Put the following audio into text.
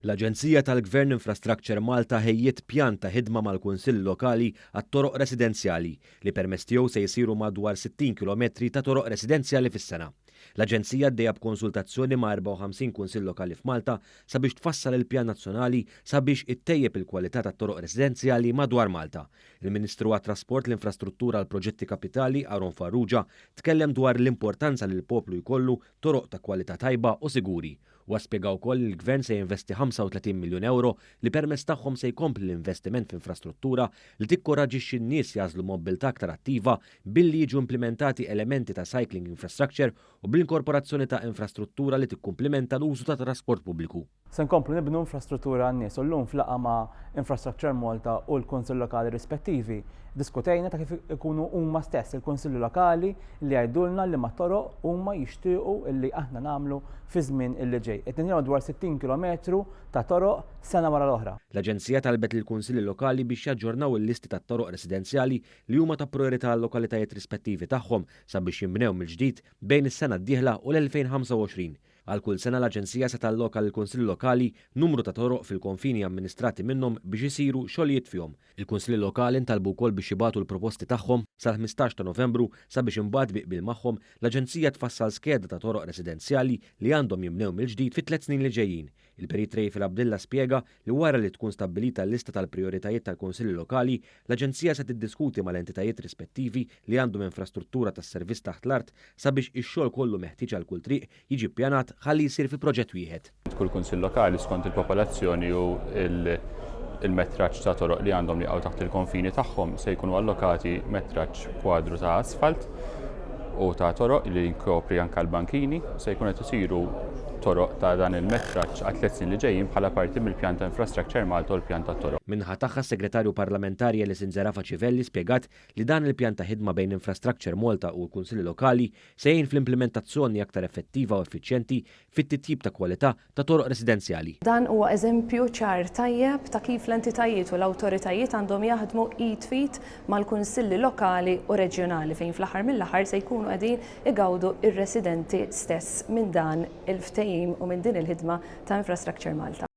L-Aġenzija tal-Gvern Infrastructure Malta ħejjiet pjan ta' ħidma mal-Kunsilli Lokali għat-toroq residenzjali li permezz tiegħu se jsiru madwar 60 kilometri ta' toroq residenzjali fis-sena. L-Aġenzija għaddejja b'konsultazzjoni ma' 54 Kunsill Lokali f'Malta sabiex tfassal il-pjan nazzjonali sabiex ittejjeb il-kwalità tat-toroq residenzjali madwar Malta. Il-Ministru għat-Trasport, l-Infrastruttura u l-Proġetti Kapitali, Aaron Farrugia, tkellem dwar l-importanza li l-poplu jkollu toroq ta' kwalità tajba u siguri. Huwa spjega wkoll li l-Gvern se jinvesti 35 miljun ewro li permezz tagħhom se jkompli l-investiment f'infrastruttura li tikkoraġixxi n-nies jagħżlu mobbiltà aktar attiva billi jiġu implimentati elementi ta' cycling infrastructure u bl-inkorporazzjoni ta' infrastruttura li tikkumplimenta l-użu ta' trasport pubbliku. Se nkomplu nibnu infrastruttura għan-nies u llum f'laqgħa ma' Infrastructure Malta u l-Kunsill Lokali rispettivi ddiskutejna ta' kif ikunu huma stess il-Kunsilli Lokali li jgħidulna liema toroq huma jixtiequ li aħna nagħmlu fiż-żmien illi ġej. Qed nitkellmu dwar 60 kilometru ta' toroq sena wara l-oħra. L-Aġenzija talbet lill-Kunsilli Lokali biex jaġġornaw il-listi tat-toroq residenzjali li huma ta' prijorità għal-lokalitajiet rispettivi tagħhom sabiex jinbnew mill-ġdid bejn is-sena d-dieħla u l-2025. Għal kull sena l-Aġenzija se talloka lill-Kunsilli Lokali numru ta' toroq fil-konfini amministrati minnhom biex isiru xogħlijiet fihom. Il-Kunsilli Lokali ntalbu wkoll biex jibagħtu l-proposti tagħhom sal-15 ta' Novembru sabiex imbagħad bi qbil magħhom l-Aġenzija tfassal skeda ta' toroq residenzjali li għandhom jinbnew mill-ġdid fit-tlett snin li ġejjin. Il-Perit Rayfel Abdilla spjega li wara li tkun stabbilita l-lista tal-prijoritajiet tal-Kunsilli Lokali, l-Aġenzija se tiddiskuti mal-entitajiet rispettivi li għandhom infrastruttura tas-servizz taħt l-art sabiex ix-xogħol kollu meħtieġ għal kull triq jiġi ppjanat ħalli jsir fi proġett wieħed. Kull Kunsill Lokali skont il-popolazzjoni u l-metraġġ ta' toroq li għandhom li jaqgħu taħt il-konfini tagħhom se jkunu allokati metraġġ kwadru ta' asfalt u ta' toroq li jkopri anke l-bankini. Se jkunu qed isiru toroq ta' dan il-metraġġ għat-tliet snin li ġejjin bħala parti mill-pjan ta' Infrastructure Malta u l-pjan tat-toroq. Min-naħa tagħha s-Segretarju Parlamentari Alison Zerafa Civelli spjegat li dan il-pjan ta' ħidma bejn Infrastructure Malta u l-Kunsilli Lokali se jgħin fl-implimentazzjoni aktar effettiva u effiċjenti fit-titjib ta' kwalità ta' toroq residenzjali. Dan huwa eżempju ċar tajjeb ta' kif l-entitajiet u l-awtoritajiet għandhom jaħdmu id f'id mal-kunsilli lokali u reġjonali fejn fl-aħħar mill-aħħar se jkunu qegħdin igawdu r-residenti stess minn dan il-ftehim u minn din il-ħidma ta' Infrastructure Malta.